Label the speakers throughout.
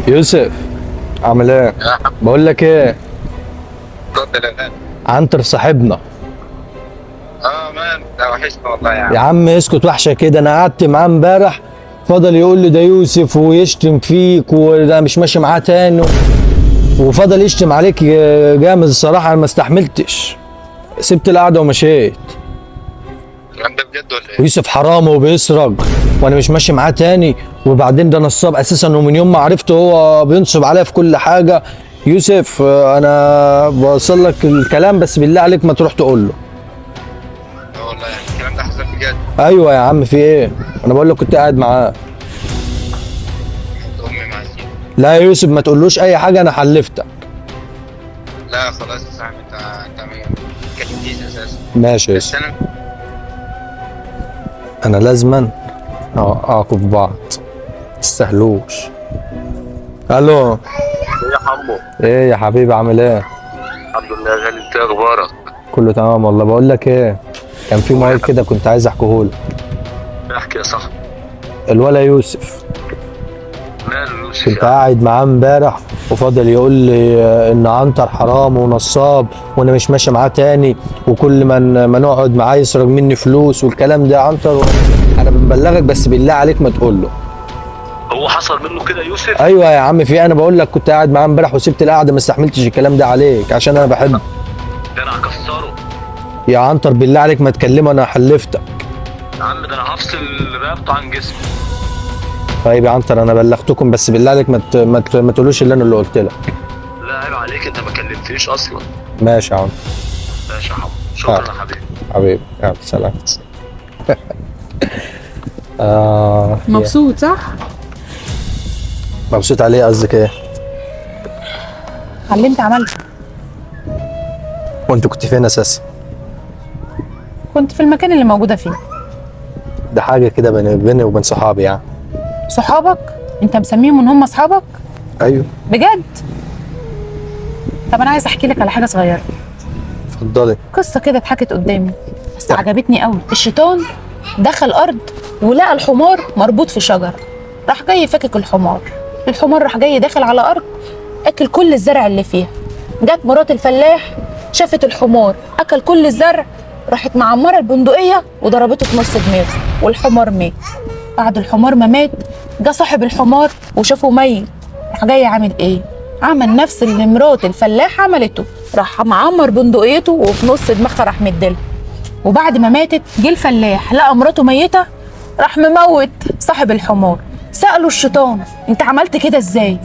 Speaker 1: يوسف، عامل ايه؟
Speaker 2: يا حمد.
Speaker 1: بقول لك ايه،
Speaker 2: اتفضل يا غالي.
Speaker 1: عنتر صاحبنا.
Speaker 2: اه man ده وحشنا والله يا
Speaker 1: يا
Speaker 2: عم.
Speaker 1: عم اسكت، وحشة كده. انا قعدت معاه امبارح، فضل يقول لي ده يوسف ويشتم فيك وده مش ماشي معاه تاني، وفضل يشتم عليك جامد الصراحه. انا ما استحملتش، سبت القعدة ومشيت.
Speaker 2: الكلام ده بجد ولا ايه؟
Speaker 1: ويوسف حرام وبيسرق، وانا مش ماشي معاه تاني. وبعدين ده نصاب اساسا، ومن يوم ما عرفته هو بينصب عليا في كل حاجه. يوسف، انا بوصل لك الكلام، بس بالله عليك ما تروح تقول له.
Speaker 2: اه والله يعني الكلام ده حصل بجد.
Speaker 1: ايوه يا عم، في ايه؟ انا بقول لك كنت قاعد معاه.
Speaker 2: حط امي مع سيدي.
Speaker 1: لا يا يوسف، ما تقولوش اي حاجه، انا حلفتك.
Speaker 2: لا خلاص يا صاحبي، انت ما كلمتنيش اساسا.
Speaker 1: ماشي يا
Speaker 2: بس
Speaker 1: يوسف.
Speaker 2: انا
Speaker 1: انا لازما اعقب بعض، تستاهلوش. الو.
Speaker 3: ايه يا حمو.
Speaker 1: ايه يا حبيبي، عامل ايه؟
Speaker 3: الحمد لله يا غالي، انت ايه اخبارك؟
Speaker 1: كله تمام والله. بقول لك ايه، كان في موعد كده كنت عايز احكيهولك.
Speaker 3: احكي يا صاحبي.
Speaker 1: الولا يوسف،
Speaker 3: ماله يوسف
Speaker 1: كنت
Speaker 3: يا عم؟
Speaker 1: قاعد معاه امبارح، وفضل يقول لي ان عنتر حرام ونصاب، وانا مش ماشي معاه تاني، وكل ما ما نقعد معاه يسرق مني فلوس والكلام ده. يا عنتر، انا ببلغك، بس بالله عليك ما تقول له.
Speaker 3: هو حصل منه كده يوسف؟
Speaker 1: ايوه يا عم، في إيه؟ انا بقول لك كنت قاعد معاه امبارح وسبت القعده، ما استحملتش الكلام ده عليك عشان انا بحبه.
Speaker 3: ده انا هكسره.
Speaker 1: يا عنتر بالله عليك ما تكلمه، انا حلفتك.
Speaker 3: يا عم ده انا هفصل رقبته عن جسمه.
Speaker 1: طيب يا عنتر، انا بلغتكم، بس بالله عليك ما تقولوش اللي انا اللي قلت لك.
Speaker 3: لا عيب عليك، انت ما كلمتنيش اصلا.
Speaker 1: ماشي يا عنتر.
Speaker 3: ماشي يا حمو، شكرا يا حبيبي.
Speaker 1: حبيبي، يلا سلام. آه.
Speaker 4: مبسوط صح؟
Speaker 1: مبسوط عليه قصدك ايه؟
Speaker 4: على اللي انت عملته.
Speaker 1: وانت كنت فين اساسا؟
Speaker 4: كنت في المكان اللي موجودة فيه.
Speaker 1: ده حاجة كده بيني وبين صحابي يعني.
Speaker 4: صحابك؟ انت مسميهم ان هم اصحابك؟
Speaker 1: ايوه.
Speaker 4: بجد؟ طب انا عايز احكي لك على حاجة صغيرة.
Speaker 1: اتفضلي.
Speaker 4: قصة كده اتحكت قدامي بس عجبتني قوي. الشيطان دخل ارض ولقى الحمار مربوط في شجرة، راح جاي فكك الحمار. الحمار راح جاي داخل على ارض اكل كل الزرع اللي فيها. جت مرات الفلاح شافت الحمار اكل كل الزرع، راحت معمره البندقية وضربته في نص دماغه والحمار مات. بعد الحمار ما مات جه صاحب الحمار وشافه ميت، راح جاي عامل ايه؟ عمل نفس اللي مرات الفلاح عملته، راح معمر بندقيته وفي نص دماغها راح مديلها. وبعد ما ماتت جه الفلاح لقى مراته ميته، راح مموت صاحب الحمار. سأله الشيطان انت عملت كده ازاي؟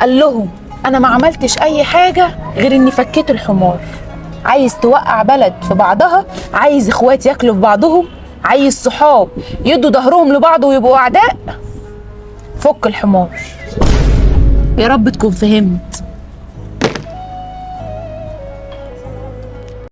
Speaker 4: قال لهم انا ما عملتش اي حاجة غير اني فكيت الحمار. عايز توقع بلد في بعضها، عايز اخوات ياكلوا في بعضهم، عايز صحاب يدوا ظهرهم لبعض ويبقوا اعداء، فك الحمار. يا رب تكون فهمت.